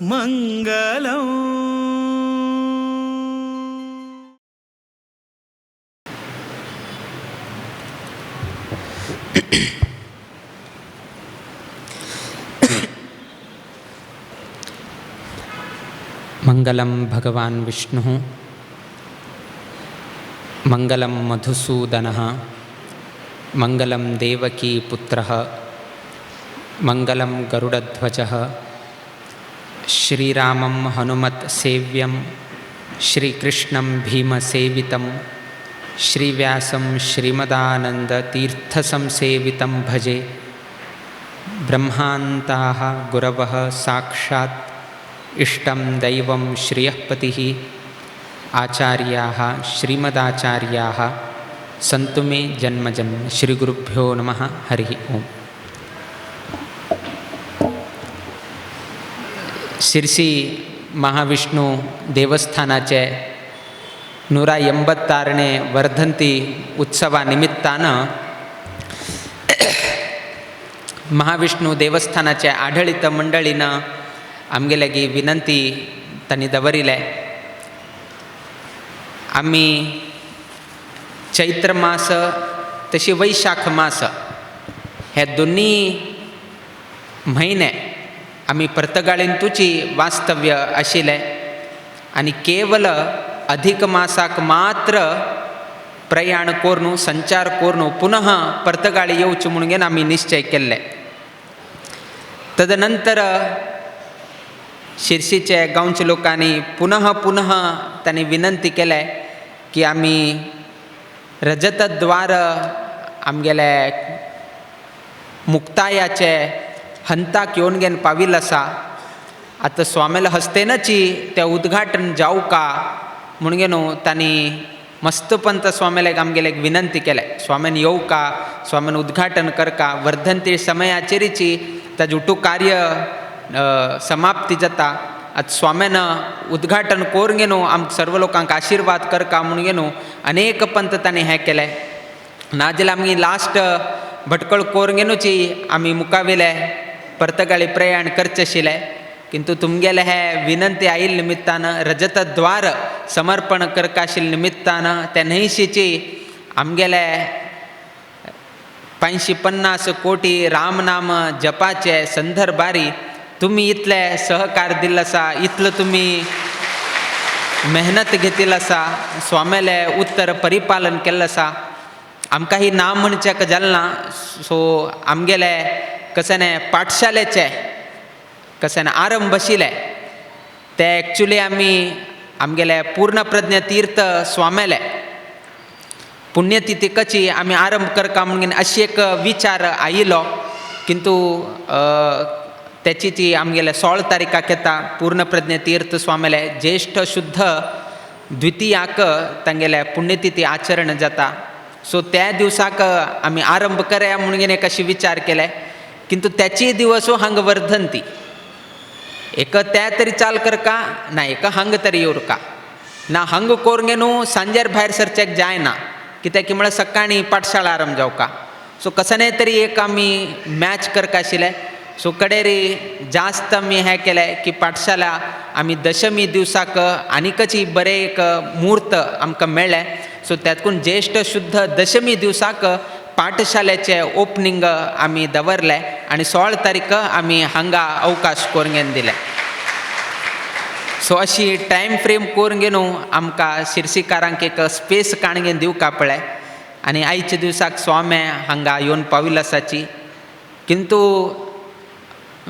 ಮಂಗಲಂ. ಮಂಗಲಂ ಭಗವಾನ್ ವಿಷ್ಣು, ಮಂಗಲಂ ಮಧುಸೂದನಃ, ಮಂಗಲಂ ದೇವಕೀ ಪುತ್ರಃ, ಮಂಗಲಂ ಗರುಡಧ್ವಜಃ, ಶ್ರೀರಾಮಂ ಹನುಮತ್ ಸೇವ್ಯಂ, ಶ್ರೀಕೃಷ್ಣಂ ಭೀಮಸೇವಿತಂ, ಶ್ರೀವ್ಯಾಸಂ ಶ್ರೀಮದಾನಂದತೀರ್ಥಸಂಸೇವಿತಂ ಭಜೆ. ಬ್ರಹ್ಮಾಂತಾಃ ಗುರವಃ ಸಾಕ್ಷಾತ್ ಇಷ್ಟಂ ದೈವಂ ಶ್ರಿಯಃಪತಿಃ, ಆಚಾರ್ಯಾಃ ಶ್ರೀಮದಾಚಾರ್ಯಾಃ ಸಂತು ಮೇ ಜನ್ಮ ಜನ್ಮ. ಶ್ರೀ ಗುರುಭ್ಯೋ ನಮಃ. ಹರಿ ಓಂ. ಶಿರ್ಸಿ ಮಹಾವಿಷ್ಣು ದೇವಸ್ಥಾನಾचे 186ನೇ ವರ್ಧಂತಿ ಉತ್ಸವ ನಿಮಿತ್ತಾನ महाविष्णू देवस्थानाचे आडळीत मंडळीनं आमगे लागीं विनंती तांणी दवरिले. आमी चैत्र मास तशी वैशाख मास हे दोन्ही म्हयने आमी पर्तगाळींतूची वास्तव्य आशिल्लें आनी केवल अधिक मासाक मात्र प्रयाण करून संचार करून पुनः पर्तगाळी येवचें म्हणून आमी निश्चय केल्ले. तदनंतर शिरसीचे गांवच्या लोकांनी पुनः पुनः तांणी विनंती केले की आमी रजतद्वार आमगेले मुक्तायाचे हंताक येवन घेवन पाविल्लो आसा, आतां स्वामीले हस्तेनची तें उद्घाटन जावं का म्हणून न्हू तांणी मस्तपंत स्वामीले आमगेले विनंती केले, स्वामीन येवं का, स्वामीन उद्घाटन करका. वर्धंती समयाचेरीची ताजें उटू कार्य समाप्ती जाता, आतां स्वामीन उद्घाटन करून न्हू आमकां सर्व लोकांक आशिर्वाद करका म्हणून न्हू अनेक पंत तांणी हें केलें. नाजाल्यार आमी लास्ट भटकळ करून न्हूची आमी मुखावेले पर्तगाळी प्रयाण करचें आशिल्लें, किंतु तुमगेले हे विनंती आयिल्ले निमित्तान रजतद्वार समर्पण करका आशिल्ले निमित्तान त्या न्हंयशीची आमगेले 550 कोटी रामनाम जपाचे संदर्भारी तुमी इतले सहकार दिल्लो आसा, इतलो तुमी मेहनत घेतिल्लो आसा, स्वामीले उत्तर परिपालन केल्लो आसा. आमकां ही ना म्हणच्याक जालें ना. सो आमगेले कशें न्ही पाठशालेचे कशें न्ही आरंभ आशिल्ले ते एक्चुली आमी आमगेले पूर्णप्रज्ञ तीर्थ स्वामीले पुण्यतिथीकची आमी आरंभ करका म्हणून अशी एक विचार आयिल्लो, किंतु तेची ती आमगेले 16 तारीखाक येता पूर्णप्रज्ञ तीर्थ स्वामीले ज्येष्ठ शुद्ध द्वितीयाक तांगेले पुण्यतिथी आचरण जाता. सो त्या दिवसाक आमी आरंभ करया म्हणून एक अशी विचार केले, किंतु त्याची दिवस हांगा वर्धंती एक त्या तरी चाल करका ना एक हांग तरी येवरका ना, हांग करून न्हू सांजेर भायर सरचेक जायना, कित्याक की म्हळ्यार सकाळीं पाठशाळा आरंभ जावका. सो कसं तरी एक आमी मॅच करका आशिल्लें. सो कडेरी जास्त आमी हें केलें की पाठशाला आमी दशमी दिवसाक आनीकच बरें एक म्हूर्त आमकां मेळ्ळें. सो त्यातकून ज्येष्ठ शुद्ध दशमी दिवसाक पाठशालेचें ओपनींग आमी दवरलें आनी 16 तारीख आमी हांगा अवकाश करून घेवन दिलें. सो अशी टायम फ्रेम करून घेवन आमकां शिरसीकारांक एक स्पेस काडून घेवन दिवका पळय आनी आयच्या दिवसाक स्वामी हांगा येवन पाविल्लो आसाची. किंतु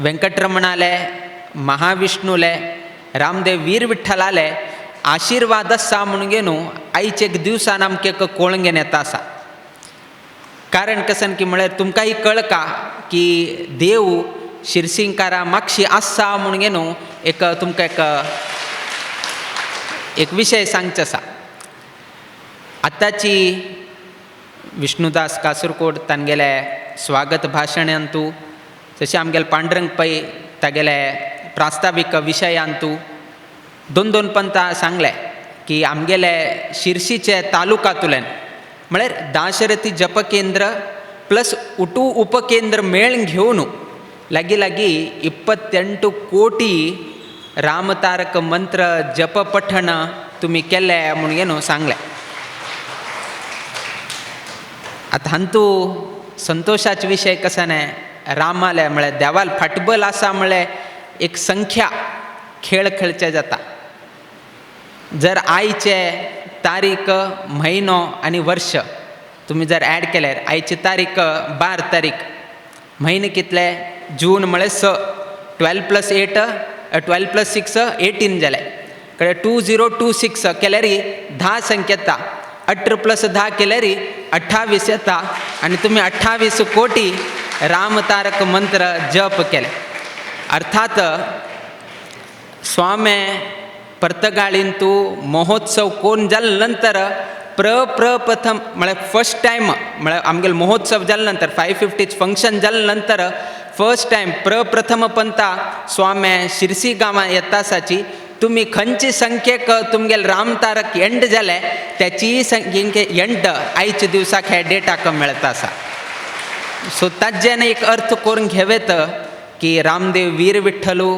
वेंकटरमणाले महाविष्णूले रामदेव वीर विठ्ठलाले आशिर्वाद आसा म्हणून न्हू आयच्या एक दिवसान आमकां एक कोळंगेन येता आसा. कारण कसन की म्हळ्यार तुमकांय कळका की देव शिरसिंकारा मागशी आसा म्हणून न्हू एक तुमकां एक विशय सांगचो आसा. आतांची विष्णुदास कासरकोड तांगेले स्वागत भाशणांतू, तशें आमगेले पांडुरंग पै तागेले प्रास्तावीक विशयांतू दोन दोन पंता सांगले की आमगेले शिरसीचे तालुकांतल्यान म्हळ्यार दाशरथी जपकेंद्र प्लस उटू उपकेंद्र मेळ घेवन लागीं लागीं 28 कोटी रामतारक मंत्र जप पठण तुमी केलें म्हणून न्हू सांगलें. आतां हांतू संतोशाचे विशय कसा न्हय, रामाले म्हळ्यार देवाल फाटबल आसा म्हळ्यार एक संख्या खेळ खेळचे जाता. जर आयचे तारीख म्हयनो आनी वर्ष तुमी जर एड केल्यार आयची तारीख 12 तारीख, म्हयने कितले जून म्हळ्यार 6, 12 + 8 12 + 6 18 जाले, कळ्ळें. 2026 केल्यार 10 संख्या येता, 18 + 10 केल्यार 28 येता आनी तुमी 28 कोटी रामतारक मंत्र जप केले. अर्थात स्वामे पर्तगाळींतू महोत्सव कोण जाले नंतर प्रप्रथम म्हळ्यार फर्स्ट टायम म्हळ्यार आमगेलो महोत्सव जाले नंतर 550 फंक्शन जाले नंतर फर्स्ट टायम प्रप्रथम पंता स्वामे शिरसी गांवां येता आसाची. तुमी खंयचे संख्येक तुमगेले रामतारक एंड जाले त्याची संख्ये एंड आयच्या दिवसाक हे डेटाक मेळता आसा. सो ताज्यान एक अर्थ करून घेवेत की रामदेव वीर विठ्ठलू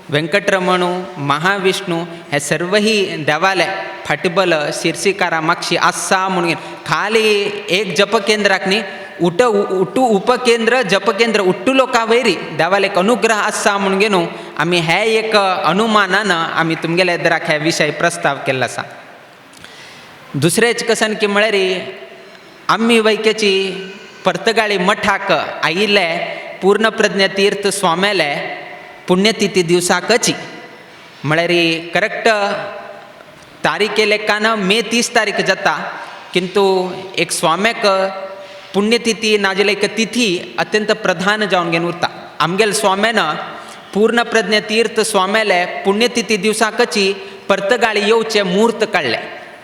वेंकटरमणू महाविष्णू हे सर्वही देवाले फाटबल शिरसीकारा मागशी आसा म्हणून खाली एक जपकेंद्राक न्ही उट उटू उपकेंद्र जपकेंद्र उट्टू लोकां वयरी देवाले एक अनुग्रह आसा म्हणून न्हू आमी हे एक अनुमानान आमी तुमगेले एदराक हे विशय प्रस्ताव केल्लो आसा. दुसरेंच कसन की म्हळ्यार आमी वैकेची पर्तगाळी मठाक आयिल्ले पूर्णप्रज्ञ तीर्थ स्वाम्याले पुण्यतिथी दिवसाकची म्हळ्यार करेक्ट तारीखे लेखान मे 30 तारीख जाता, किंतु एक स्वाम्याक पुण्यतिथी नाजाल्यार एक तिथी अत्यंत प्रधान जावन घेवन उरता. आमगेले स्वाम्यान पूर्णप्रज्ञ तीर्थ स्वाम्याले पुण्यतिथी दिवसाकची पर्तगाळी येवचे म्हूर्त काडले,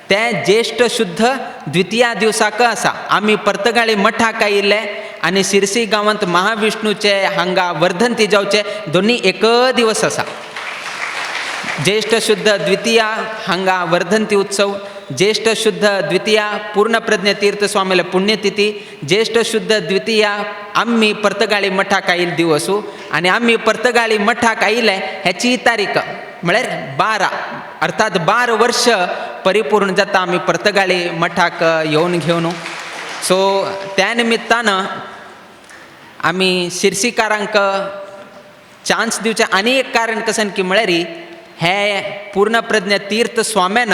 तें ज्येष्ठ शुद्ध द्वितीया दिवसाक आसा. आमी पर्तगाळी मठाक आयिल्ले आनी शिरसी गांवांत महाविष्णूचे हांगा वर्धंती जावचे दोनी एक दिवस आसा. ज्येष्ठ शुद्ध द्वितीया हांगा वर्धंती उत्सव, ज्येष्ठ शुद्ध द्वितीया पूर्णप्रज्ञ तीर्थ स्वामीले पुण्यतिथी, ज्येष्ठ शुद्ध द्वितीया आमी पर्तगाळी मठाक आयिल्ले दिवसू आनी आमी पर्तगाळी मठाक आयिल्ले हेची तारीख म्हळ्यार 12, अर्थात 12 वर्ष परिपूर्ण जाता आमी पर्तगाळी मठाक येवन घेवन. सो त्या निमित्तान आमी शिरसीकारांक चान्स दिवचें आनी एक कारण कशें की म्हळ्यार हे पूर्णप्रज्ञ तीर्थ स्वाम्यान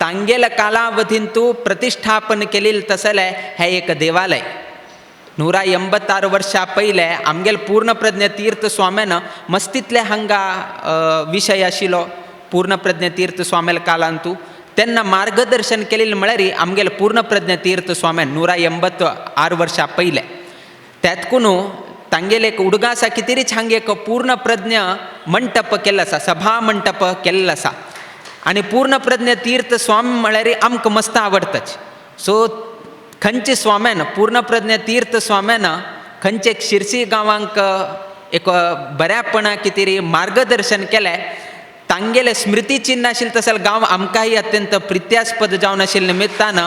तांगेल्या कालावधींतू प्रतिष्ठापन केलेलें तसलें हें एक देवालय. 186 वर्षां पयलें आमगेले पूर्णप्रज्ञ तीर्थ स्वाम्यान मस्तींतले हांगा विशय आशिल्लो पूर्णप्रज्ञ तीर्थ स्वाम्याल्या कालांतू, तेन्ना मार्गदर्शन केलेलें म्हळ्यार आमगेले पूर्णप्रज्ञ तीर्थ स्वाम्यान 186 वर्षां पयलें. त्यातकून तांगेले एक उडगासा कितेरीच हांगे एक पूर्णप्रज्ञ मंटप केल्लो आसा, सभा मंटप केल्लो आसा आनी पूर्णप्रज्ञ तीर्थ स्वामी म्हळ्यार आमकां मस्त आवडटाच. सो खंयचे स्वाम्यान पूर्णप्रज्ञ तीर्थ स्वाम्यान खंयचे एक शिरसी गांवांक एक बऱ्यापणा कितें मार्गदर्शन केलें, तांगेलें स्मृती चिन्ह आशिल्लें तशें गांव आमकांय अत्यंत प्रित्यास्पद जावन आशिल्ले निमित्तान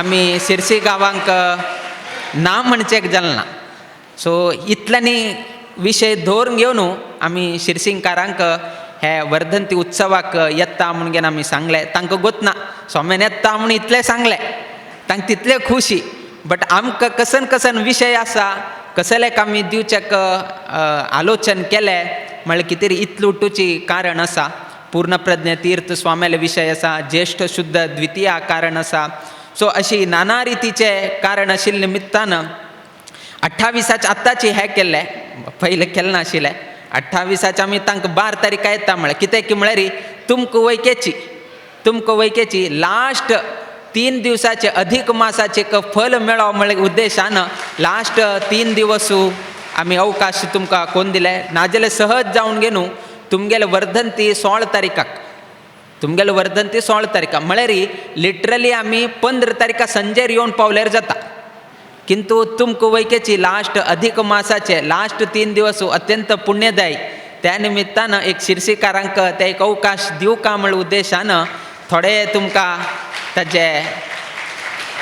आमी शिरसी गांवांक ना म्हणचें जालें ना. सो इतल्यांनी विशय दवरून घेवन आमी शिरसिंकारांक हे वर्धंती उत्सवाक येता म्हणून घेवन आमी सांगलें. तांकां गोत ना स्वाम्यान येता म्हणून इतलें सांगलें, तांकां तितलें खुशी, बट आमकां कसन कसन विशय आसा कसलेक आमी दिवच्याक आलोचन केलें म्हळ्यार कितें इतलें उठुची कारण आसा. पूर्णप्रज्ञ तीर्थ स्वाम्याले विशय आसा, ज्येष्ठ शुद्ध द्वितीया कारण आसा. सो अशी नाना रितीचे कारण आशिल्ले निमित्तान 28 आत्ताची हें केल्लें, पयलें केलें नाशिल्लें. 28 आमी तांकां 12 तारीख येता म्हळ्यार कितें की म्हळ्यार तुमकां वैकेची, तुमकां वैकेची लास्ट 3 दिवसाचे अधिक मासाचे एक फल मेळो म्हळ्या उद्देशान लास्ट 3 दिवस आमी अवकाश तुमकां कोण दिले, नाजाल्यार सहज जावन घेवन तुमगेले वर्धंती 16 तारीखाक, तुमगेले वर्धंती 16 तारीखाक म्हळ्यार लिटरली आमी 15 तारीखा संजेर येवन पावल्यार जाता, किंतु तुमकां वैकेची लास्ट अधिक मासाचे लास्ट 3 दिवस अत्यंत पुण्यदायी, त्या निमित्तान एक शिरसीकारांक ते एक अवकाश दिवका म्हळ्या उद्देशान थोडे तुमकां ताजे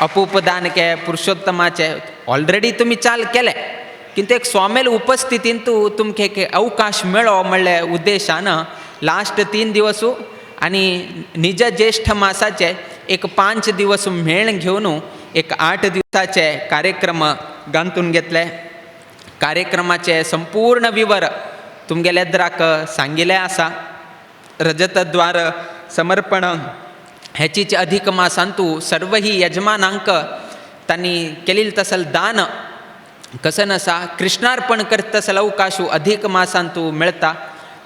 अपूपदान के पुरुषोत्तमाचे ऑलरेडी तुमी चाल केले, किंतु एक स्वामेल उपस्थितींतू तुमकां एक अवकाश मेळो म्हळ्या उद्देशान लास्ट 3 दिवस आनी निज ज्येष्ठ मासाचे एक 5 दिवस मेळ घेवन एक 8 दिवसाचे कार्यक्रम गांथून घेतले. कार्यक्रमाचे संपूर्ण विवर तुमगेले द्राक सांगिल्लें आसा. रजतद्वार समर्पण ह्याचीच अधिक मासांतू सर्व ही यजमानांक तांणी केलेलं तसल दान कसं नसा कृष्णार्पण करत तसल अवकाशू अधिक मासांतू मेळता.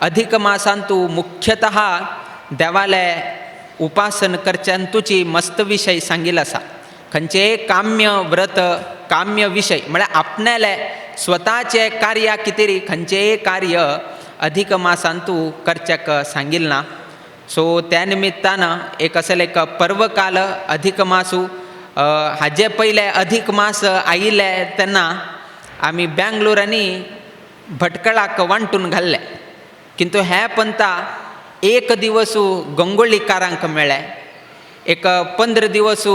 अधिक मासांतू मुख्यतः देवाले उपासन करच्यांतूची मस्त विशय सांगिल्लो आसा. खंयचेय काम्य व्रत काम्य विशय म्हळ्यार आपणाले स्वताचे कार्या कितें खंयचेय कार्य अधिक मासांतू करच्याक सांगिल्लें ना. सो त्या निमित्तान एक असले एक पर्वकाल अधिक मासू हाजे पयले अधिक मास आयिल्ले तेन्ना आमी बेंगलोर आनी भटकळाक वांटून घाल्ले. किंतु हे पंता 1 दिवस गंगोळीकारांक मेळ्ळे, एक 15 दिवस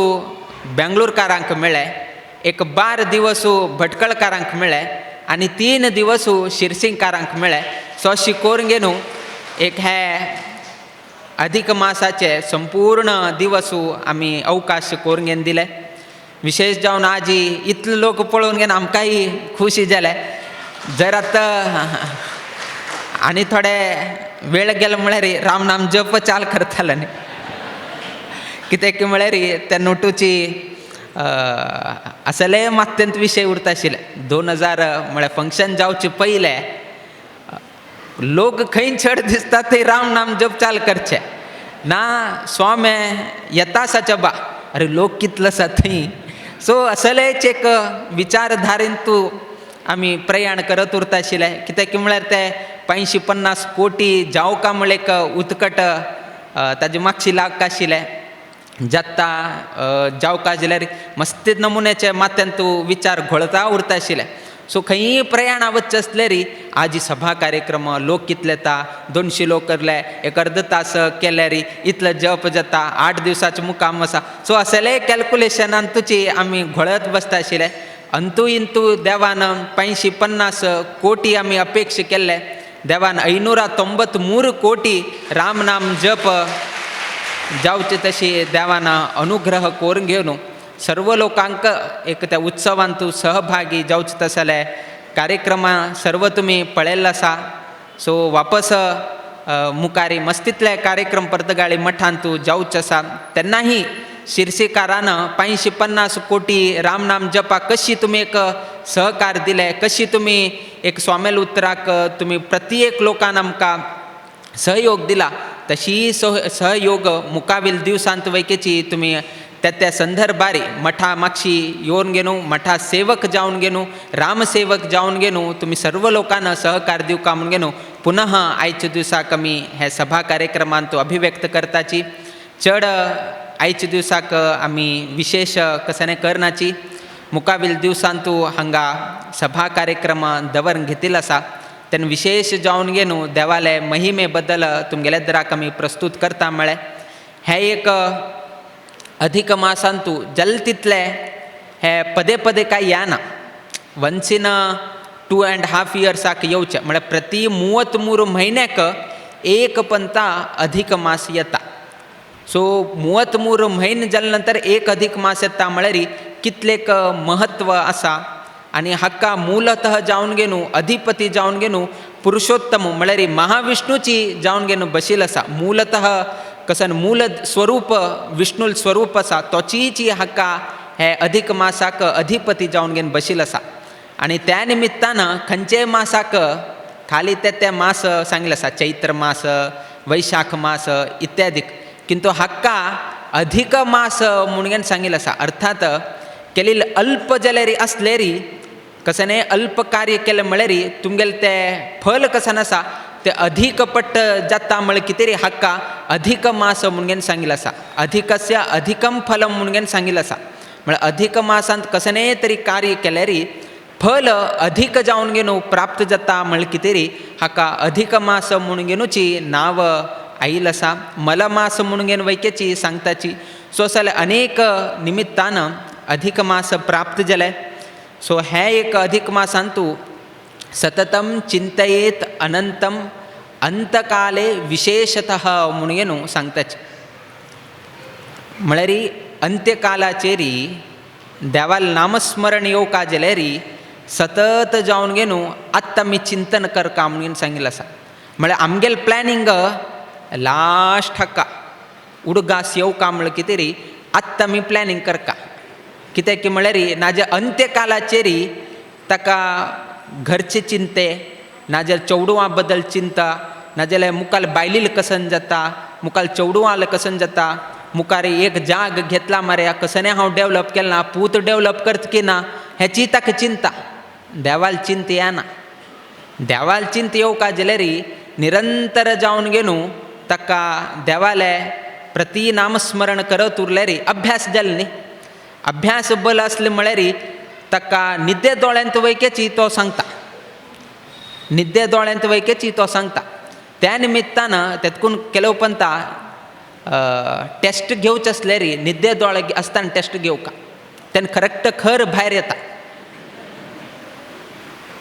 बेंगलोरकारांक मेळ्ळे, एक 12 दिवस भटकळकारांक मेळ्ळे आनी 3 दिवस शिरसिंगकारांक मेळ्ळे. सो अशी करून घेवन एक हे अधिक मासाचे संपूर्ण दिवस आमी अवकाश करून घेवन दिले. विशेष जावन आजी इतले लोक पळोवन घेवन आमकांय खुशी जाले. जर आतां आनी थोडे वेळ गेलो म्हळ्यार राम नाम जप चाल करताले न्ही, कित्याक म्हळ्यार त्या नोटूची असले मात्यंत विशय उरता आशिल्ले. 2000 म्हळ्यार फंक्शन जावचे पयले लोक खंय चड दिसता थंय राम नाम जप चाल करचे ना. स्वामे येता आसाच्या बा, अरे लोक कितलो आसा थंय. सो असलेच एक विचारधारेन तूं आमी प्रयाण करत उरता आशिल्ले. कित्याक म्हळ्यार ते 85-50 कोटी जावका म्हळ्यार एक उत्कट ताजे मागशी लाग आशिल्ले. जाता जावका जाल्यार मस्ती नमुन्याचे माथ्यान तूं विचार घोळता उरता आशिल्ले. सो खंयी प्रयाणा वचचें आसल्यार आजी सभा कार्यक्रम लोक कितले येता, 200 लोक करले, एक अर्द तास केल्यार इतलो जप जाता, 8 दिवसाचें मुकाम आसा. सो असले कॅल्कुलेशनान तुजी आमी घोळत बसता आशिल्ले. अंतू इंतू देवान 85-50 कोटी आमी अपेक्षा केल्ले, देवान 593 कोटी राम नाम जप जावचे तशी देवान अनुग्रह करून घेवन सर्व लोकांक एक त्या उत्सवांत सहभागी जावचे तसले कार्यक्रमा सर्व तुमी पळयल्लो आसा. सो वापस मुखारी मस्तीतले कार्यक्रम पर्तगाळी मठांत जावचे आसा. तेन्नाही शिरसीकारान 85-50 कोटी राम नाम जपा कशी तुमी एक सहकार दिले, कशी तुमी एक स्वामेल उतराक तुमी प्रत्येक लोकान आमकां सहयोग दिला, तशी सहयोग मुखावेल दिवसांत वैकेची तुमी त्या त्या संदर्भारी मठा मागशी येवन घेनू, मठा सेवक जावन घेनू, रामसेवक जावन घेनू तुमी सर्व लोकांना सहकार दिवका म्हूण घेनू पुनः आयच्या दिवसाक आमी हे सभा कार्यक्रमांत अभिव्यक्त करताची. चड आयच्या दिवसाक आमी विशेष कसाने करनाची. मुखावेल दिवसांतू हांगा सभा कार्यक्रम दवर घेतिल्लो आसा. तेन्ना विशेष जावन घेनू देवाले महिमे बद्दल तुमगेले दराक आमी प्रस्तूत करता. म्हळ्यार हे एक अधिक मासांतू जल तितले हे पदे पदे काय येना. वन्स इन 2.5 इयर्साक येवचें म्हळ्यार प्रति 33 म्हयन्याक एक पंता अधिक मास येता. सो 33 म्हयने जाले नंतर एक अधिक मास येता म्हळ्यार कितलेक महत्व आसा. आनी हाका मूलतः जावन घेनू अधिपती जावन घेनू पुरुषोत्तम म्हळ्यार महाविष्णूची जावन घेनू बशील आसा. मूलतः कसन मूल स्वरूप विष्णूल स्वरूप आसा तोचीची हाका हे अधिक मासाक अधिपती जावन घेवन बशील आसा. आनी त्या निमित्तान खंयचेय मासाक खाली ते ते मास सांगिल्ले आसा, चैत्र मास, वैशाख मास इत्यादी, किंतु हाका अधिक मास म्हणून सांगिल्लें आसा. अर्थात केलेले अल्प जाल्यार आसलेरी कसं न्ही अल्प कार्य केलें म्हळ्यार तुमगेलें तें फल कशें आसा ते अधिक पट्ट जाता म्हळ्यार कितें रे हाका अधिक मास म्हणून सांगिल्लें आसा. अधिकस्य अधिकम फलम म्हणून सांगिल्लें आसा. म्हळ्यार अधिक मासांत कसलेंय तरी कार्य केल्यार फल अधिक जावन घेवन प्राप्त जाता म्हळ्यार कितें रे हाका अधिक मास म्हणून घेवची नांव आयिल्लें आसा. मलमास म्हणून घेवन वैकेची सांगताची. सो जाल्यार अनेक निमित्तान अधिक मास प्राप्त जाले. सो हे एक अधिक मासांतू सततम चिंतयेत अनंतम अंतकाले विशेषतः म्हणून सांगताच. म्हळ्यार अंत्यकालाचेरी देवाल नामस्मरण येवका जाल्यार सतत जावन घेवन आत्तां आमी चिंतन करका म्हणून सांगिल्लें आसा. म्हळ्यार आमगेलें प्लॅनिंग लास्ट हाका उडगास येवका म्हळ्यार कितें री आत्तां आमी प्लॅनिंग करका. कित्याक की म्हळ्यार नाजाल्यार अंत्यकालाचेरी ताका घरचे चिंते, नाजाल्यार चेडवां बद्दल चिंता, नाजाल्यार मुखार बायलील कसन जाता, मुखार चेडवांल कसन जाता, मुखार एक जाग घेतला मरे कसने हांव डेवलप केलें ना, पूत डेवलप करता की ना हेची ताका चिंता. देवाल चिंता येना. देवाल चिंता येवका जाल्यार निरंतर जावन घेवन ताका देवाले प्रति नामस्मरण करत उरल्यार अभ्यास जालो न्ही. अभ्यास बल आसलें म्हळ्यार ताका निद्दे दोळ्यांत वयकेची तो सांगता, निद्दे दोळ्यांत वयकेची तो सांगता. त्या निमित्तान तेतकून केलो पंता टेस्ट घेवचे आसल्यार निद्दे दोळे आसतना टेस्ट घेवका, तेन्ना करेक्ट खर भायर येता.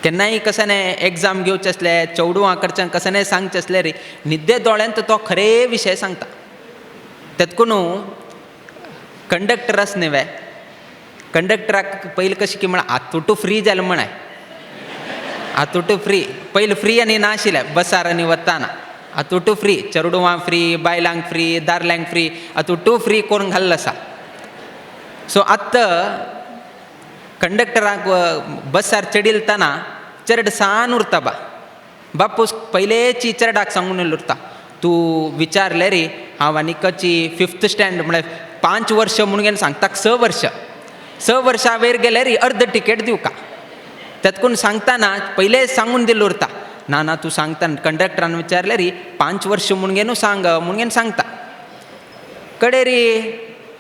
केन्नाय कशें एग्जाम घेवचे आसले चेडवां कडच्यान कशें सांगचें आसल्यार निद्दे दोळ्यांत तो खरे विशय सांगता. तेतकून कंडक्टर आस न्ही वे, कंडक्टराक पयलीं कशें की म्हळ्यार आतुटू फ्री जालें म्हळ्यार आतुटू फ्री, पयलीं फ्री आनी नाशिल्लें बसार आनी वताना आतुटू फ्री, चेडवां फ्री, बायलांक फ्री, दादल्यांक फ्री, आतुटू फ्री करून घाल्लो आसा. सो आतां कंडक्टराक बसार चडिलतना चेरड सान उरता बा, बापूस पयलेची चेरडाक सांगून उरता, तूं विचारलें रे हांव आनीकची फिफ्थ स्टँडर्ड म्हळ्यार 5 वर्ष म्हणून सांगता 6 वर्ष, 6 वर्सां वयर गेल्यार अर्द टिकेट दिवका. तेतकून सांगतना पयलेच सांगून दिल्लो उरता, ना ना तूं सांगता कंडक्टरान विचारलें रे 5 वर्ष म्हणून सांग म्हणून सांगता. कडे रे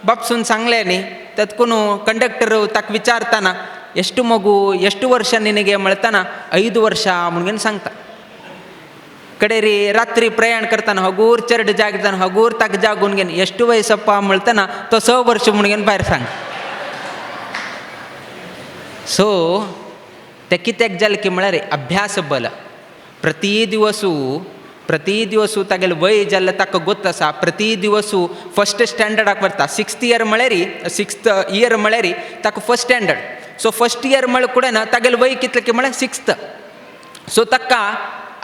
बापसून सांगलें न्ही, तेतकून कंडक्टर ताका विचारतना ಎಷ್ಟು ಮಗು ಎಷ್ಟು ವರ್ಷ ನಿನಗೆ म्हळताना 5 ವರ್ಷ म्हणून सांगता. कडे रे रात्री प्रयाण करताना हगूर चरड जागताना हगूर ताका जागून घेवन ಎಷ್ಟು वयसप्पा म्हळताना तो 6 वर्ष म्हणून भायर सांग. सो ते कित्याक जालें की म्हळ्यार अभ्यास बल प्रति दिवसू प्रति दिवसू तागेलें वय जाल्लें ताका गोत आसा. प्रति दिवसू फस्ट स्टँडर्डाक व्हरता, 6th year म्हळ्यार 6th year म्हळ्यार ताका first standard. So first year म्हळ्यार कुडें ना तागेलें वय कितलें की म्हळ्यार 6th. सो ताका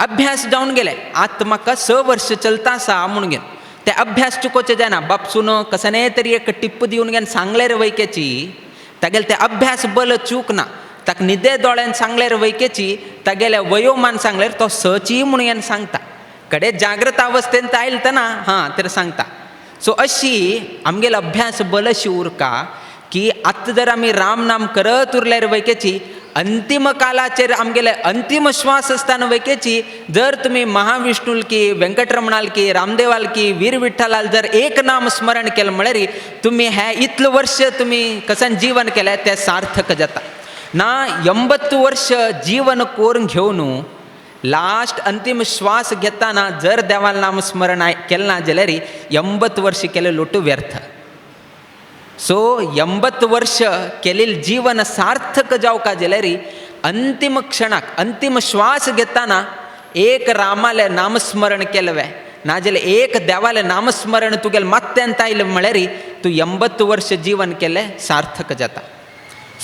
अभ्यास जावन गेले आतां म्हाका 6 वर्ष चलता आसा म्हणून घेवन ते अभ्यास चुकोवचें जायना. बापसून कसने तरी एक टिप्प दिवन घेवन सांगलें रे वयकेची तागेलें ते अभ्यास बल चूक ना, ताका निदे दोळ्यान सांगलें रे वयकेची तागेलें वयोमान सांगल्यार तो सची म्हणून घेवन सांगता. कडे जागृत अवस्थेंत आयले तेन्ना हां तर सांगता. सो अशी आमगेलो अभ्यास बल अशी उरका की आतां जर आमी राम नाम करत उरल्यार वयकेची अंतिम कालाचेर आमगेले अंतिम श्वास आसतना वयकेची जर तुमी महाविष्णूल की वेंकटरमणाल की रामदेवाल की वीर विठ्ठलाल जर एक नाम स्मरण केलें म्हळ्यार तुमी हें इतलें वर्ष तुमी कसन जीवन केलें तें सार्थक जाता. ना 80 वर्ष जीवन कोरून घेवन लास्ट अंतिम श्वास घेताना जर देवाल नाम स्मरण केलें ना जाल्यार 80 वर्ष केलें लोटू व्यर्थ. सो 80 वर्ष केलेलें जीवन सार्थक जावका जाल्यार अंतिम क्षणाक अंतिम श्वास घेताना एक रामालें नामस्मरण केलें वे नाजाल्यार एक देवालें नामस्मरण तुगेलें मात्यांत आयलें म्हळ्यार तूं 80 वर्ष जीवन केलें सार्थक जाता.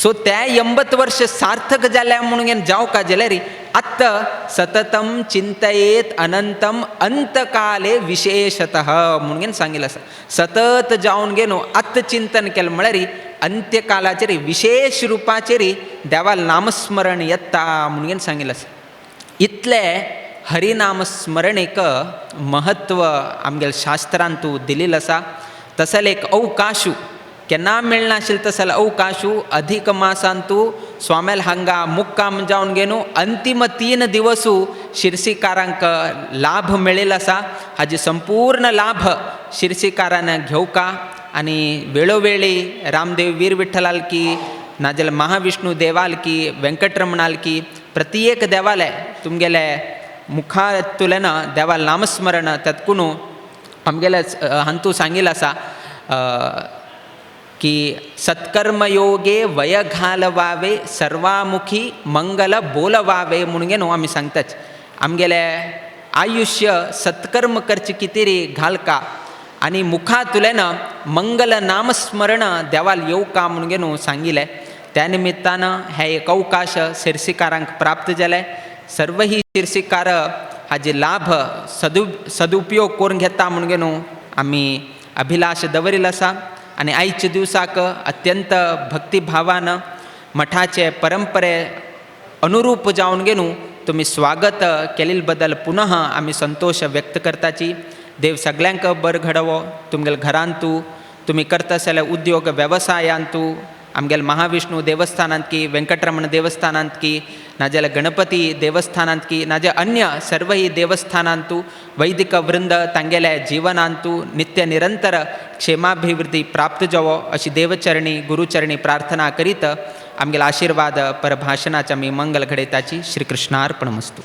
सो त्या 80 वर्ष सार्थक जाल्या म्हणून जावका जाल्यार आत्तां सततम चिंतयेत अनंतम अंतकाले विशेषतः म्हणून सांगिल्लें आसा. सतत जावन घेवन आत्तां चिंतन केलें म्हळ्यार अंत्यकालाचेर विशेष रुपाचेर देवा नामस्मरण येता म्हणून सांगिल्लें आसा. इतलें हरिनामस्मरणेक महत्व आमगेल्या शास्त्रांतू दिलेलें आसा. तसलें एक अवकाशू केन्ना मेळनाशिल्लें तसलें अवकाशू अधिक मासांतू स्वाम्याल हांगा मुक्काम जावन घेवन अंतिम 3 दिवसू शिरसीकारांक लाभ मेळिल्लो आसा. हाजे संपूर्ण लाभ शिरसीकारान घेवका आनी वेळोवेळी रामदेव वीर विठ्ठलाल की नाजाल्यार महाविष्णू देवाल की वेंकटरमणाल की प्रत्येक देवाले तुमगेले मुखांतल्यान देवाल नामस्मरण तेतकून आमगेले हांतू सांगिल्लें आसा की सत्कर्मयोगे वय घालवावे सर्वामुखी मंगल बोलवावे म्हणून न्हू आमी सांगताच. आमगेले आयुष्य सत्कर्म करचे कितेरी घालका आनी मुखातुल्यान मंगल नामस्मरण देवाल येवका म्हणून घेवन सांगिल्लें. त्या निमित्तान हे एक अवकाश शिरसीकारांक प्राप्त जालें. सर्वही शिरसीकार हाजे लाभ सदुपयोग करून घेता म्हणून घेवन आमी अभिलाश दवरिल्लो आसा. आनी आयच्या दिवसाक अत्यंत भक्तिभावान मठाचे परंपरे अनुरूप जावन घेवन तुमी स्वागत केल्ले बद्दल पुनः आमी संतोश व्यक्त करताची. देव सगल्यांक बरें घडोवो. तुमगेले घरांतू तुमी करता जाल्यार उद्योग वेवसायांतू आमगेले महाविष्णू देवस्थानांत की वेंकटरमण देवस्थानांत की नाजाल्यार गणपती देवस्थानांत की नाजाल्यार अन्य सर्वही देवस्थानांतू वैदिक वृंद तांगेल्या जीवनांतू नित्य निरंतर क्षेमाभिवृद्धी प्राप्त जावो अशी देवचरणी गुरुचरणी प्रार्थना करीत आमगेले आशीर्वाद परभाशनाचे आमी मंगल घडयताची. श्रीकृष्णार्पणमस्तु.